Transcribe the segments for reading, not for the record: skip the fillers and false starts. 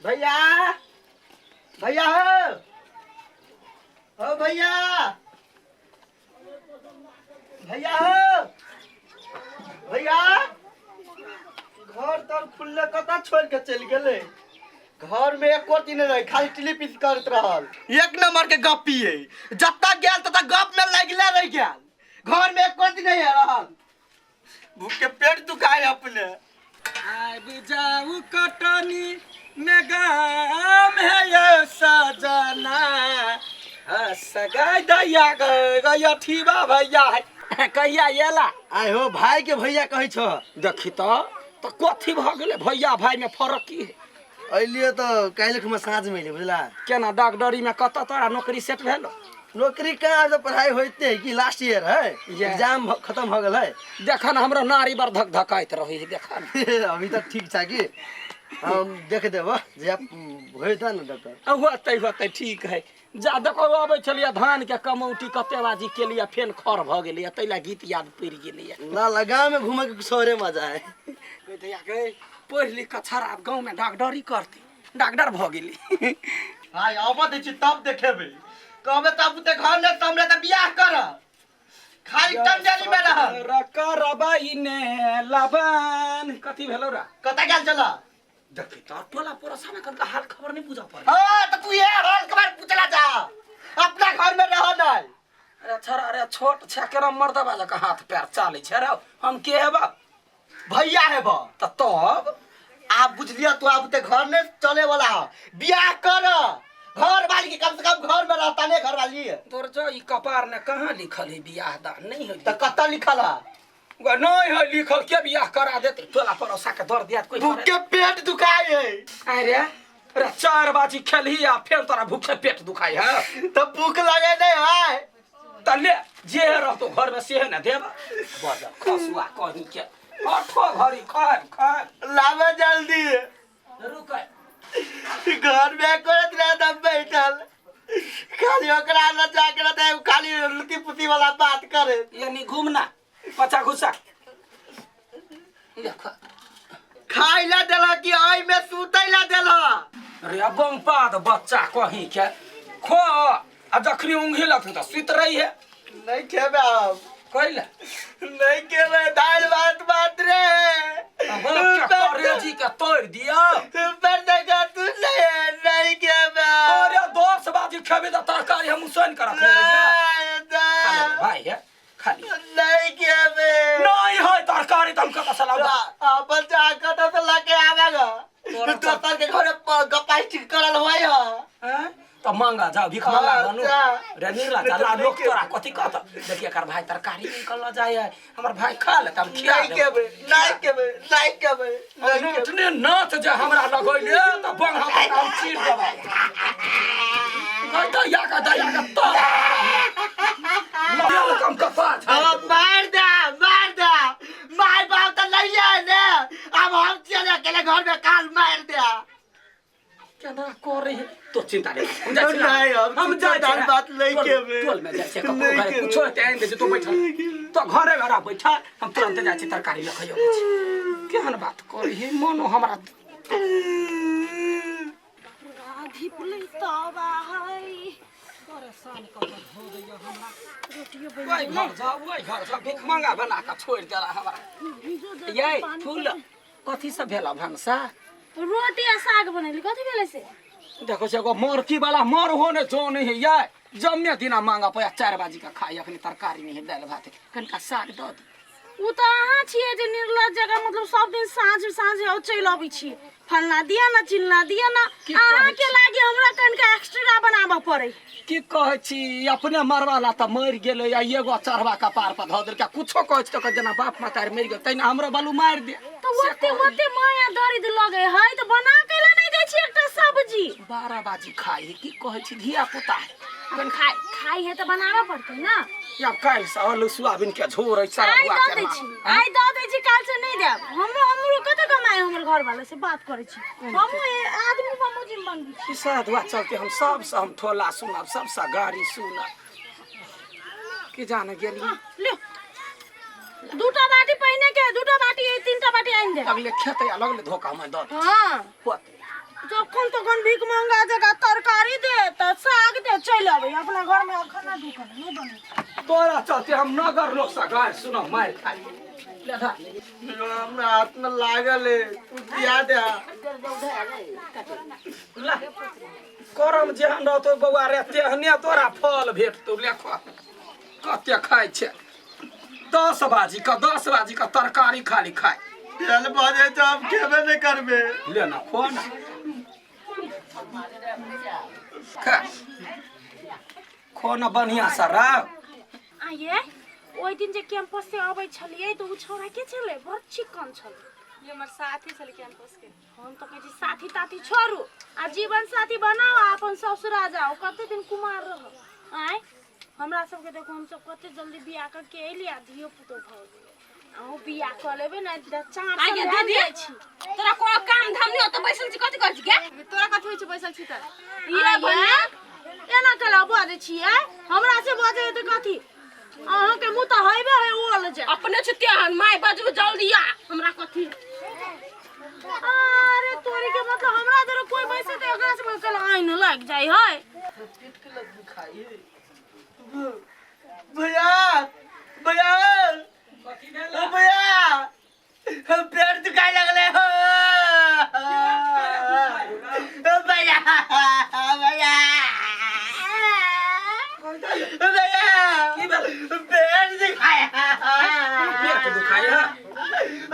भैया, भैया हो, हो भैया, भैया हो, भैया। घर तर खुलले कतऽ छोड़ के चलि गेलै? घर में एको दिन नहीं रहे, खाली टिली पीस करत रहल। एक नंबर के गप्पी है, जतऽ गेल ततऽ गप में लगले रह गेल। घर में एको दिन नहीं रहल। भूख के पेट दुखाए अपने। आबि जाउ कटनी में गाम है ये सजना। सगाई दैया गई ठीबा भैया है, कहिया एला? आय हो, भाई के भैया कहै छ। देखी तऽ कथी भऽ गेलै? भैया भाई में फरक की है? अलिए तऽ काल्हि में साँझ में अयलियै, बुझला? केना डॉक्टरी में कतऽ तोरा नौकरी सेट भेलो? नौकरी कहाँ, तो पढ़ाई होते है कि लास्ट ईयर है। Yeah. Exam खत्म हो गेल है। देखन हमरा नारी बर धक धकाइत रही है, देखन। अभी तक ठीक छै कि हम देख देब जे होता ने डॉक्टर। होतै होतै, ठीक है। जा देखो, अबै छलियै धान के कमौटी कते बाजी केलियै, फेन खर भऽ गेलैया, ताहि लए गीत याद पड़ि गेलैया। ना लगा में घूमे के कुछ औरे मजा है। दैया गे, पढ़ि लिख कऽ छड़ा आब गाँवमे डॉक्टरी करतै, डॉक्टर भऽ गेली। आइ आबऽ दै छी तब देखेबै। कहबै तब ते घर नहि सम्हरे तऽ बियाह कर, खाली टंजली में रह। करबै ने लबन कथी भेलौ रा? कतऽ गेल छल? देखी तऽ टोला पड़ोसा में कनका हाल खबर नहीं बुझा पड़े। हाँ तऽ तू ये हाल खबर पूछला जा, अपना घर में रह नहीं। अरे छोरा, अरे छोट छै केना मर्दबा जकाँ हाथ पैर चालै छै रे? हम के हेबा? भैया हेबा। तऽ तब आब बुझलिया तू, आब ते घर नहीं चले वाला है, बियाह कर घर वाली के, कम से कम घर में रहता नहीं घर वाली। तोर जो ई कपार ने कहाँ लिखल है बियाह दान नहीं है। तऽ कतऽ लिखल है? नहीं है लिखल, के बियाह करा देते? टोला पड़ोसा के दर दिया कोई भूख के पेट दुखाए है। अरे अरे, चार बाजी खेलही आ फेर तोरा भूख से पेट दुखाई है? तऽ भूख लगे नहीं है। त ले, जे रहतो घर में से ने देब। बज खसुआ कहीं के आठो घड़ी खाए खाए। लाबे जल्दी। रुक। घर में करत रहता बैठल, खाली ओकरा न जाके रहता है, खाली लुती पुती वाला बात करे। यानी घूमना पचा घुसा देखो। खाइ ला देला कि ओइ में सुतै ला देला? अरे बम्पाद बच्चा कहीं के, खो आ जखनी ऊँघी लगतौ तऽ सुति रही है। नहीं खेबे हम। कैला? नहीं खेबे, दाल भात मात्र। करेजी के तोड़ दिया। ऊपर देखा तू नहीं, नहीं खेबे। अरे 10 बाजी खेबे तऽ तरकारी हम उसैन के रखने रहियै। खा ले भाई, है खाली। नहीं खेबे। नहीं है तरकारी तऽ हम कतऽ से लाउ? अपन जा कतऽ से लके आवेगा? तोरा दोसर के घरे गपाई ठीक करल होय है। हैं? तऽ मांगा जाओ, भीख मांगा। हाँ, बनू जा। रे निर्ला जा ला, लोग तोरा कथी कहत? देखिए एकर भाई तरकारी निकल जाय है, हमर भाई खा लेत, हम खिया नहीं देब। खेबे, नहीं खेबे, नहीं खेबे, नहीं खेबे। नोटने नाच जे हमरा लगैले तऽ बंग हम चीर देबै। दया का दया का तो कम कपार। अब मार दे, मार दे। माय बाप तो नहीं है ने, अब हम चले अकेले घर में, काल मार दे। केना करे है तो चिंता नहीं, हम जाइ छी ना। नहीं, हम हम जाइ छी दाल ना। भात नहीं टोल- खेबै। टोल में जाइ छी, ककरो नहीं घरे खेबै। कुछो हेतै आनि दै छै। तू बैठल तो घरे घरा बैठल, हम तुरंत जाइ छी तरकारी लऽ कऽ अबै छी। केहन बात करे है मनो हमरा। परेशान कऽ कऽ धो दैया हमरा। रोटियो बनि ओहि गेलै। घर जाउ, ओहि घर जाउ, भीख मंगा बना कऽ छोड़ि देला हमरा। भिजो दे यै पानी। फूल, कथी सब भेल भनसा? रोटी आ साग बनेली। कथी भेलै से? देखो से एगो मरकी वाला मर हो ने जो नहीं है ये जम्मे दिना मांगा पया, 4 बाजी का खाई, अखनी तरकारी नहीं है, दालि भात है, कनिका साग दऽ दी। ओ तऽ अहाँ छियै जे निर्लज जगह, मतलब सब दिन साँझ साँझ आओ चलि अबै छी, फलना दिया ना, चिलना दिया ना। की कहै अहाँके छी? लागे हमरा कनिका एक्स्ट्रा बनाबऽ पड़ै। की कहै छी, अपने मरवाला तऽ मरि गेलै आ एगो चढ़वा कपार पर धऽ देलकै। कुछो कहै छी तऽ कहै जेना बाप मतारी मरि गेल तहिना हमरो बालू मारि दे। तऽ ओते ओते माया दर्द लगै है तऽ बना के ला नहि दै छी एकटा सब्जी? 12 बाजी खाइ है, की कहै छी, धिया पुता है। अपन खाइ खाइ है तऽ बनाबऽ पड़तै ना। आब काल्हि से आलू सोयाबीन के झोर है सारा आइ हुआ दऽ के दै मार। छी, आइ दऽ दै छी, काल्हि से नहि देब। हमरो हमरो कतऽ कमाइ? हमर घर वाला से बात करै छी, हमहूँ आदमी बमोजिम बनबै छी। ई साधुआ चलते हम सबसँ हम ठोला सुनब, सबसँ गाड़ी सुनब, की जाने गेलियै। लियो, दूटा बाटी पहिने के, दूटा बाटी, तीनटा बाटी आनि दे। लगले खेतै आ लगले धोखा में दऽ हाँ होतै। जखन तखन भीख मंगा जगह तरकारी दे तऽ साग दे चलि अबै अपना घर में खाना ढुकल नहीं बने तोरा चलते हम नगर लोग से गारि सुनो मारि खाइ ले धर। हमरा हाथ में लागल है तू दिया दे ला करम जेहन रहतौ बौआ रे तेहने तोरा फल भेटतौ ले खा कते खाइ छै 10 बाजी के तरकारी खाली खाय। तेल बजे तो हम खेबे नहीं करबे। ले ना, खो ना, खा, खो ना बढ़िया से राख। आये, ओहि दिन जे कैंपस से अबै छलियै तऽ ओ छौड़ा के छलै? बड़ चिकन छलै। ई हमर साथी छलै कैंपस के। हम तऽ कहै छी साथी ताथी छोड़ू आ जीवन साथी बनाउ आ अपन ससुरा जाउ। कते दिन कुमार रहब आँय? हमरा सबके देखू, हमसब कते जल्दी बियाह कऽ के एली आ धियो पुतो भऽ गेलै। अहूँ बियाह कऽ लेबै ने तऽ चाँद आगे सँ दीदी। जाइ छी। तोरा कोनो काम धाम नहीं होतो, बैसल छी, कथी करै छी गे? तोरा कथी होइ छै बैसल छी तऽ? ई आये, एना केला बजै छियै? हमरा से बजै तऽ कथी? अहाँके मुँह तऽ हेबे है ओल जे। अपने छी तेहन माय, बजू जल्दी आ, हमरा कथी? अरे तोरी के, मतलब हमरा जरे कोई बैसे तऽ एकरा से कल आइन लागि जाइ है। पेट के लग दुखाई। भैया, भैया, ओ भैया, हम पेट दुखाए लगले हो। ओ भैया, भैया, भैया। की भेलै? पेट दुखाए। पेट दुखाय है?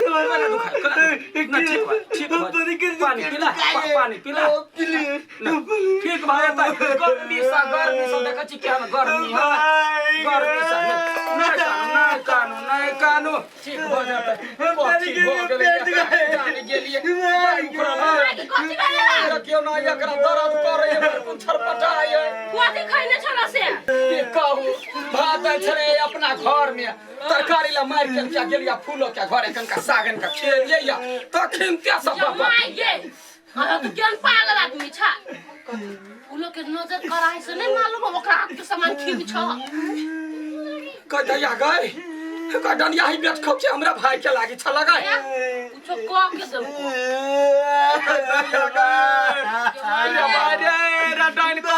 कोना दुखाय, कोना दुखाय? ना, ठीक बा, ठीक बा। पानी पिला, पानी पिला। ना, ठीक भऽ जेतै। गर्मी से देखै छी केहन गर्मी है। गर्मी से नहि कानू, नहि कानू, नहि कानू, ठीक भऽ जेतै। कथी भऽ गेलै? जानि गेलियै। बाइ उखड़ल है। कथी भेलै? देखियौ ने, एकरा दर्द करैए, कोन छरपटाइए। कथी खैने छल से? की कहू, भात छलै अपना घर में, तरकारी ला मारि के क्या गेलिया फूलो के घरे, कनका सागन के खेलियै या तखन ते सब बाप। माय गे, अहाँ तू केहन पागल आदमी छ? उ लोग के नजर कराय से नहीं मालूम हो ओकरा हाथ के सामान ठीक छ। कह दैया गए, कह डनिया ही बेच खौ के हमरा भाई के लागी छ लगाय। कुछो कह के देलको। अरे भाई रे, रडाइन कर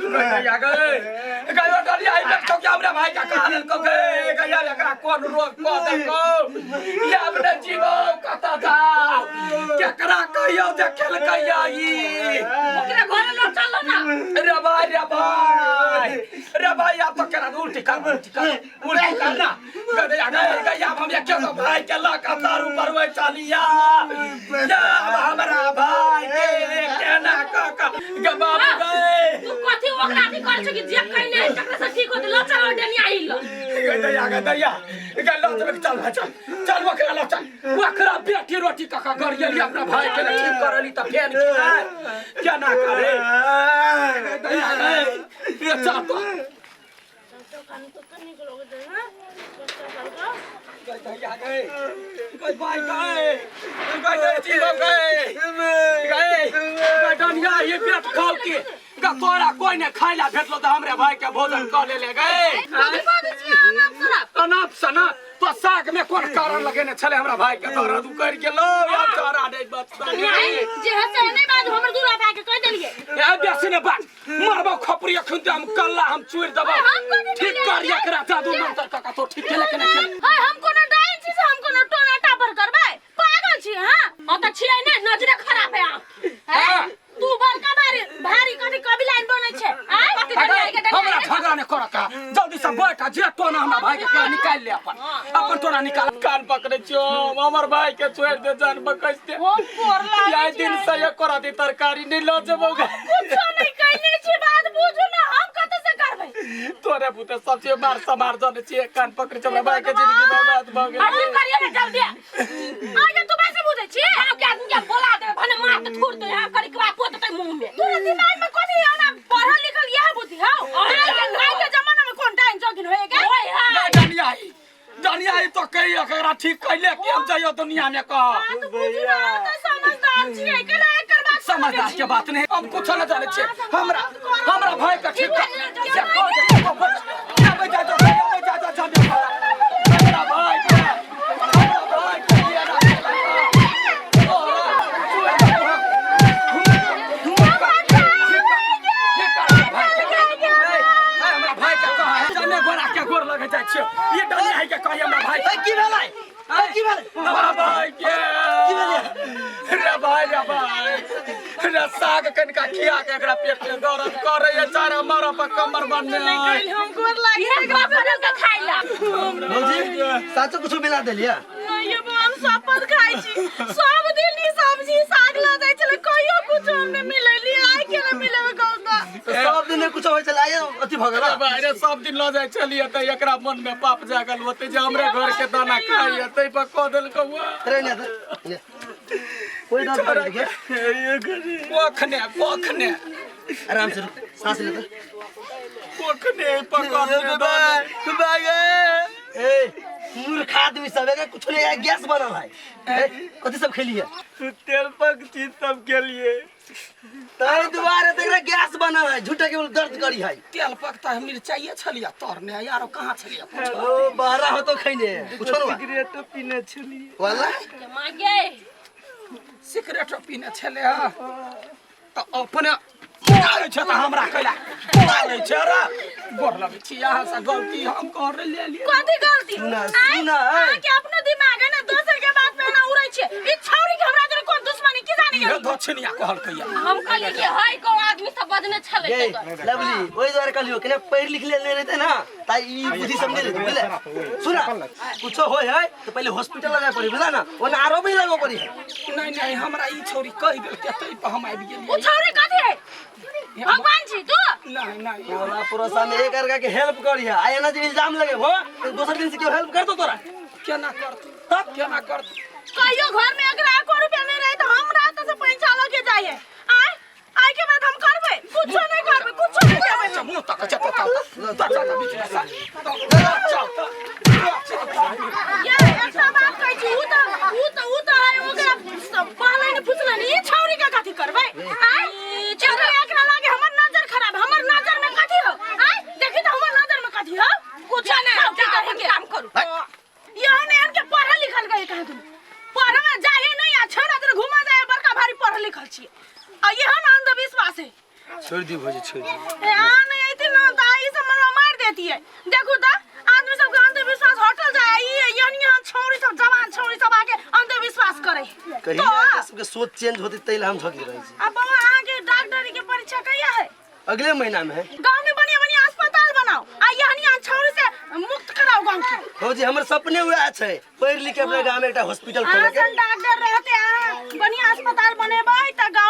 दैया गए, गयो डनिया ही बेच खौ के हमरा भाई के कहा देलको गे। गया, एकरा कोन रोग कह देलको? या अपने जीवो कतऽ जाओ? केकरा कहियो देखेलकै या ई? ओकरा घरे लो चलो ना। रे भाई, रे भाई, रे भाई, आप तो करा उल्टी कर, उल्टी कर, उल्टी कर ना। गया गया गया, हम ये क्यों तो भाई के लका तारू पर वही चलिया या। अब हमरा भाई के केना क क गे बाबू गए। तू कथी ओकरा अथी कर छ कि जे कहिने है तकरा से ठीक होते? लो चलो, डनिया आई लो। गया गया गया गया, लो चल, चल भाई, चल चल, ओकरा लो चल। ओकरा बेटी रोटी कका गरियली, अपना भाई के ठीक करली त फेन की केना करे? गया गए, ये चल तो। कते नीक लगैत रहै ने बच्चा सबके। गए गए गए भाई, गए गए गए जीव गए गए गए डनिया ये पेट खाओ के गा। तोरा कोई ने खाइला भेटलो त हमरे भाई के भोजन क ले ले गए। कथी बाजै छी अनाप शनाप? अनाप शनाप तो साग में कोन कारण लगेने छले? हमरा भाई के दर्द उकर गेलो, आब तोरा नहीं बचतै। जे है से नहीं बाजू, हमर दूरा भाई के कह देलियै। ए, बेसी ने बात, मरबो खपरी अखन ते, हम कल्ला हम चुरि देबो। हम कथी ठीक कर एकरा, जादू मंत्र काका तो ठीक केले के ने केले? हाय, हम कोनो डाइन छी से हम कोनो टोना टापर करबै? पागल छी हां? हाँ तऽ छियै ने, नजरे खराब है अहाँ। हाँ। तू बड़का भारी भारी कथी कवि लाइन बनै छै आय? कथी डनिया के डनिया? हमरा झगड़ा नहीं कर का, जल्दी से बैठ आ, जे टोना हमरा भाई के केला निकाल ले, अपन अपन टोना निकाल। कान पकड़े छियो, हमर भाई के छोड़ दे, जान बकसते। हम कोर लागै याय दिन से ये करा दी तरकारी नहीं लो जेबो। कुछो नहीं कहने छी, बात बुझू ना, हम कतऽ से करबै? तोरे पुते सब चीज मार समार जाने छियै, कान पकड़े छियै, हमरा भाई के जिंदगी बर्बाद भ गेल। अथी करियो ने जल्दी। आगे तू वैसे बुझै छी? गाँव के आदमी के बोला देबै, भने मार के थूर दे, यहाँ करी के बाद पोततै मुँह में। तोरा दिमाग में कथी है ना? पढ़ल लिखल यह बुद्धि हौ? आइ के जमाना में कोन डाइन जोगिन होए गे? ओए है। डनिया डनिया तो कही एकरा ठीक कैले कि हम जाइयो दुनिया में कह। बात बुझू ना, हम तऽ समझदार छियै, केना एकर बात? समझदार के बात नहीं, हम कुछ न जाने छियै। हमरा हमरा भाई का ठीक कर जे कह दे, जा जा जा जा जा जा जा, हमरा भाई के, हमरा भाई के लिए ना। तोरा रे साग कनिका खिया के एकरा पेट में दर्द करैया चारा मारा पर कमर बनने नहीं हम गोर लागे ये बाप के खाइला भौजी साचो कुछ मिला देलिया नहीं ये हम शपथ खाइ छी सब दिन ई सब्जी साग ल जाइ छलै कहियो कुछ हम नहि मिलेली आइ के नहि मिलेबे गौदा तो सब दिन कुछ होइ छलै आइ अथी भऽ गेल भाई रे सब दिन लऽ जाइ छलियै तऽ एकरा मन में पाप जागल होते जे हमरे घर के दाना खाइया तै पर कऽ देलकौ अरे ने ने कोई दर्द करे के कोखने कोखने आराम से रुक सांस ले तो कोखने पकड़ने ए मूर्ख आदमी सब है कुछ नहीं है गैस बनल है ए, कथी सब खेली है तेल पक चीज सब के लिए ताहि दुआरे तो एकरा गैस बनल है झूठे के दर्द करी है तेल पकता है मिरचाइए छलिया तरने यारो कहाँ छलिया ओ बहरा हो तो खैने कुछो न सिगरेट पीने छलिए वाला माँ गे सिगरेट पीने छले हँ तऽ अपने मारै छै तऽ हमरा कैला मारै छै रे गोर लगै छी अहाँ से गलती हम कर लेलियै कथी गलती सुना, आँय? सुना, ऐ। अहाँके अपनो दिमाग है ना दोसर के बात पे ना उड़ै छै ई छौरी के हमरा जरे कोन दुश्मनी की जाने इहे गेल दक्षिणिया कहलकैया हम कहलियै कि है को आदमी सब बजने छलै गे लवली ओहि दुआरे कहलियो कने पढ़ि लिख लेने रहते ना ता ई बुद्धि सब नहीं रहते बुझले सुना कुछो होय है तो पहले हॉस्पिटल लगा पड़ी बुझला ना ओना आरो भी लगो पड़ी है नहीं नहीं हमरा ई छौरी कहि देलकै तै पर हम आबि उ गेलियै छौरी कथी है भगवान छी तू नहीं नहीं टोला पड़ोसा में एक अर्का के हेल्प करी है आ एना जे इल्जाम लगे हो तो दोसर दिन से क्यों हेल्प कर दो तोरा केना करतै तब केना करतै कहियो घर में एकरा एको रुपया नहीं रहे तो हमरा तो से पैसा लगे जाए है आय आय के बाद हम करबै कुछो नहीं करबै कुछो नहीं करबै अच्छा मुंह तक अच्छा तो तो तो बीच में सा चल तो ये एकटा बात कहै छी उ त है ओकरा सब पहले ने पुछलन ई छौरी के कथी करबै आय छौरी एकरा लागे हमर नजर खराब हमर नजर में कथी हो आय देखी त हमर नजर में कथी हो कुछो नहीं खाओ, की जाओ, करे अपन के? काम करू यहो ने इनके पढ़ल लिखल गए कहाँ तुम पढ़े में जाए नहीं आ छौरा तर घुमा जाए बड़का भारी पढ़ल लिखल छी आ यहो ना अंधविश्वास है छोड़ दी भौजी छोड़ दी ए आ नहीं आई थी ना तो आई सब मनवा मार देती है देखो ता आदमी सब के अंधविश्वास हटल जाए ई यानी यहाँ छौरी सब जवान छौरी सब आके अंधविश्वास करे कहीं तो ना सबके सोच चेंज होती तै ला हम झोंकी रहै छी अब बाबा अहाँ के डॉक्टरी के परीक्षा कहिया है अगले महीना में है गांव में बढ़िया बढ़िया अस्पताल बनाओ आ यहाँ यहाँ छौरी से मुक्त कराओ गांव के भौजी हमर सपने वएह छै पढ़ि लिख के अपना गाँव में एकटा हॉस्पिटल खोले के अहाँ सन डॉक्टर रहते अहाँ बढ़िया अस्पताल बनेबै तऽ गाँव